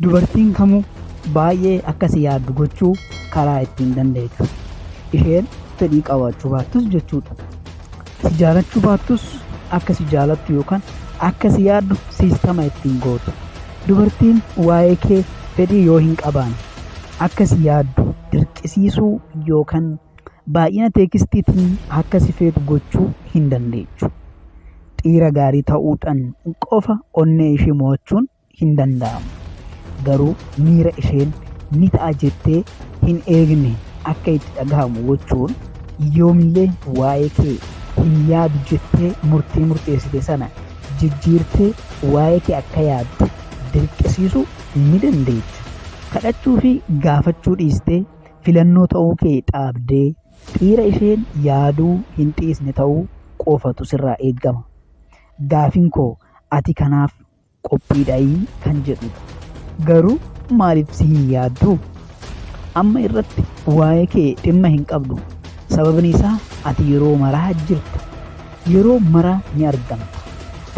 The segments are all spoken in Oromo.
Dubartiin kamuu baay'ee akka si yaaddu gochuu karaa ittiin dandeechu. Isheen fedhii qabaachuu baattus jechuudha. Si jaalachuu baattus akka si jaalattu yookaan akka si yaaddu siistama ittiin gootu. Dubartiin waa'ee kee fedhii yoo hin qabaanne akka si yaaddu dirqisiisuu yookaan baay'ina teekistiitiin akka si feetu gochuu hin dandeechu. Dhiira gaarii ta'uudhaan qofa onnee ishee mo'achuun hin danda'amu. Garuu miira isheen ni ta'a jettee hin eegne akka itti dhagahamu gochuun yoomillee waa'ee kee hin yaadu jettee murtii murteessite sana jijjiirtee waa'ee kee akka yaaddu dirqisiisuu ni dandeecha. Kadhachuu fi gaafachuu dhiistee filannoo ta'uu kee dhaabdee dhiira isheen yaaduu hin dhiisne ta'uu qofatu sirraa eegama. Gaafin koo ati kanaaf qophiidhayii kan jedhudha. Garuu maaliif si hin yaaddu? Amma irratti waa'ee kee dhimma hin qabdu. Sababni isaa ati yeroo maraa jirta. Yeroo maraa ni argamta.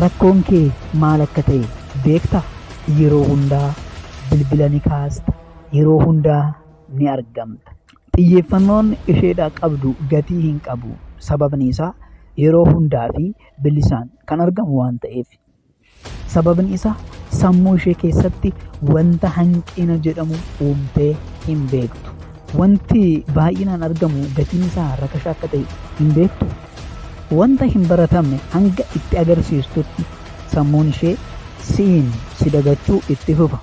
Rakkoon kee maal akka ta'e beektaa? Yeroo hundaa bilbila ni kaasta. Yeroo hundaa ni argamta. Xiyyeeffannoon isheedhaa qabdu gatii hin qabu. Sababni isaa yeroo hundaa fi bilisaan kan argamu waan ta'eef. Sababni isaa sammuu ishee keessatti wanta hanqina jedhamu uumtee hin beektu. Wanti baay'inaan argamu gatiin isaa rakasha akka ta'e hin beektu. Wanta hin baratamne hanga itti agarsiistutti sammuun ishee si'iin si dagachuu itti fufa.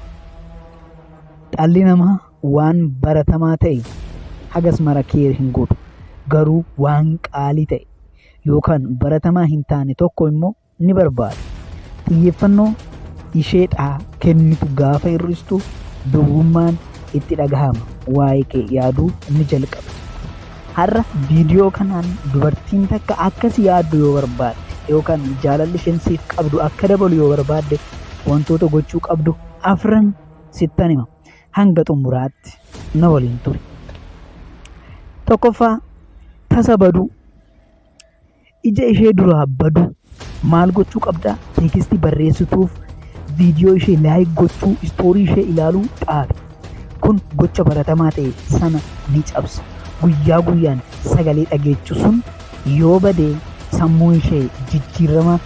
Dhalli namaa waan baratamaa ta'e hagas mara keer hin godhu. Garuu waan qaalii ta'e yookaan baratamaa hin taane tokko immoo ni barbaada. Xiyyeeffannoo isheedhaa kennitu gaafa hir'istu duwwummaan itti dhagahama waa'ee kee yaaduu ni jalqabdi. Har'a viidiyoo kanaan dubartiin takka akka si yaaddu yoo barbaadde yookaan jaalalli isheen siif qabdu akka dabalu yoo barbaadde wantoota gochuu qabdu afran sittan hima. Hanga xumuraatti na waliin turi. Tokkoffaa, tasa baduu. Ija ishee duraa baduu maal gochuu qabda? Teekistii barreessituuf, viidiyoo ishee laayik gochuu, istoorii ishee ilaaluu dhaabi. Kun gocha baratamaa ta'e sana ni cabsa. Guyyaa guyyaan sagalee dhageechu sun yoo bade sammuu ishee jijjiirama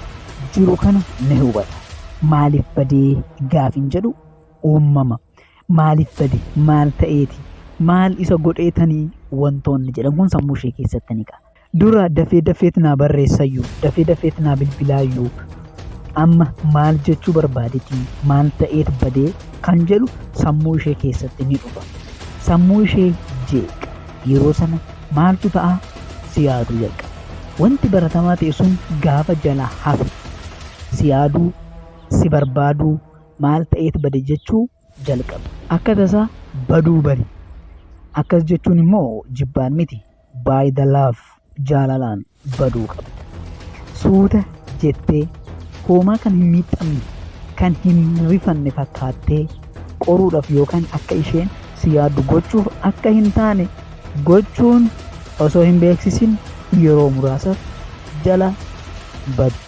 jiru kana ni hubata. Maaliif badee gaafin jedhu uummama. Maaliif bade? Maal ta'eeti? Maal isa godheetanii wantoonni jedhan kun sammuu ishee keessatti ni ka'a. Dura dafee dafeet naa barreessayyu, dafee dafeet naa bilbilaayyu, amma maal jechuu barbaadetii, maal ta'eet badee kan jedhu sammuu ishee keessatti ni dhufa. Sammuu ishee jeeqa. Yeroo sana maaltu ta'a? Si yaaduu jalqaba. Wanti baratamaa ta'e sun gaafa jalaa hafe si yaaduu, si barbaaduu, maal ta'eet bade jechuu jalqaba. Akka tasaa baduu bari. Akkas jechuun immoo jibbaan miti. By the love, jaalalaan baduu qabda. Suuta jettee hoomaa kan hin miidhamne, kan hin rifanne fakkaattee qoruudhaaf yookaan akka isheen si yaaddu gochuuf akka hin taane gochuun osoo hin beeksisin yeroo muraasaaf jala badi.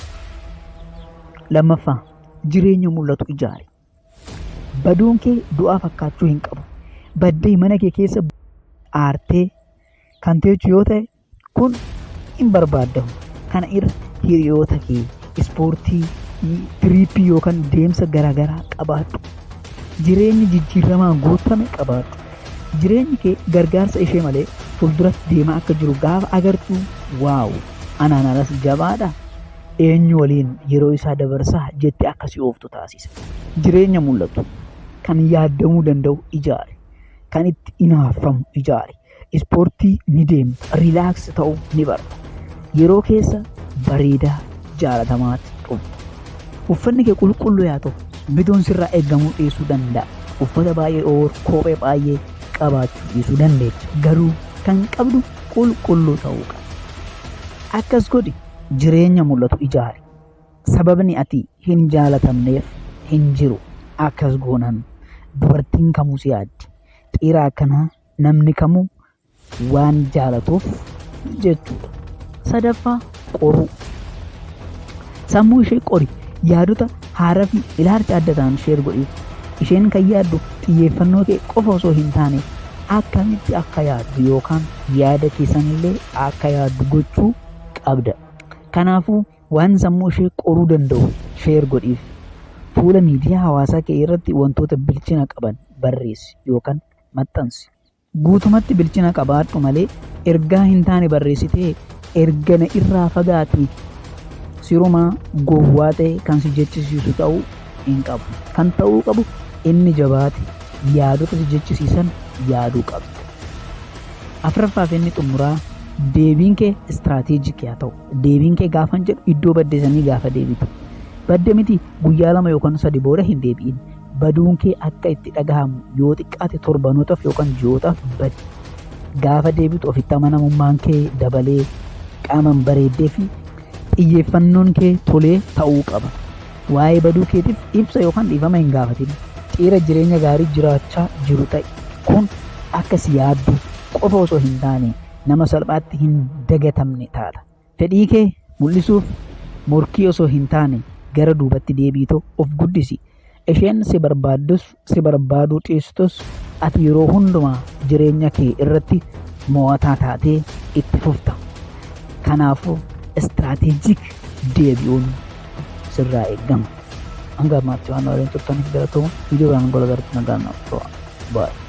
Lammaffaa, jireenya mul'atu ijaari. Baduun kee du'aa fakkaachuu hin qabu. Baddee mana kee keessa aartee kan teechu yoo ta'e kun hin barbaadamu. Kana irra hiriyoota kee ispoortii, tiriippii yookaan deemsa garaagaraa qabaadhu. Jireenya jijjiiramaan guutame qabaadhu. Jireenyi kee gargaarsa ishee malee fuulduratti deemaa akka jiru gaafa agartu, waaw, anaan alas jabaadha, eenyu waliin yeroo isaa dabarsaa jettee akka si ooftu taasisa. Jireenya mul'atu kan yaaddamuu danda'u ijaari. Kan itti inaaffamu ijaari. Ispoortii ni deemta, riilaaks ta'uu ni barta. Yeroo keessa bareedaa jaalatamaatti dhufta. Uffanni kee qulqulluu yaa ta'u, bituun sirraa eegamuu dhiisuu danda'a. Uffata baay'ee oor kophee baay'ee qabaachuu dhiisuu dandeecha. Garuu kan qabdu qulqulluu ta'uu qaba. Akkas godhi, jireenya mul'atu ijaari. Sababni ati hin jaalatamneef hin jiru. Akkas goonan dubartiin kamuu si yaaddi. Dhiira akkanaa namni kamuu waan jaalatuuf jechuudha. Sadaffaa, qoruu. Sammuu ishee qori. Yaadota haaraa fi ilaalcha adda ta'an sheer godhiif. Isheen kan yaaddu xiyyeeffannoo kee qofa osoo hin taane akkamitti akka yaaddu yookaan yaada keessanillee akka yaaddu gochuu qabda. Kanaafuu waan sammuu ishee qoruu danda'u share godhiif. Fuula miidiyaa hawaasaa kee irratti wantoota bilchina qaban barreessi yookaan maxxansi. Guutumatti bilchina qabaadhu malee ergaa hin taane barreessitee erga na irraa fagaate sirumaa gowwaa ta'e kan si jechisiisu ta'uu hin qabu. Kan ta'uu qabu inni jabaate yaadota si jechisiisan yaaduu qabda. Afraffaa fi inni xumuraa deebiin kee istirateejik haa ta'u. Deebiin kee gaafan jedhu iddoo badde sanii gaafa deebitu. Badde miti guyyaa 2 yookaan 3 booda hin deebi'in. Baduun kee akka itti dhagahamu yoo xiqqaate torbanootaaf yookaan ji'ootaaf badi. Gaafa deebitu ofitti amanamummaan kee dabalee, qaaman bareeddee fi xiyyeeffannoon kee tolee ta'uu qaba. Waa'ee baduu keetiif ibsa yookaan dhiifama hin gaafatin. Dhiira jireenya gaarii jiraachaa jiru ta'i. Kun akka si yaaddu qofa osoo hin taane nama salphaatti hin dagatamne taata. Fedhii kee mul'isuuf morkii osoo hin taane gara duubatti deebiitoo of guddisi. Isheen si barbaaddus si barbaaduu dhiistus ati yeroo hundumaa jireenya kee irratti mo'ataa taatee itti fufta. Kanaafuu istirateejik deebi'uun sirraa eegama. Hanga ammaatti waan waliin turtaniif galatooma. Viidiyoo biraan gola gartuu nagaan naaf tura. Baay'ee.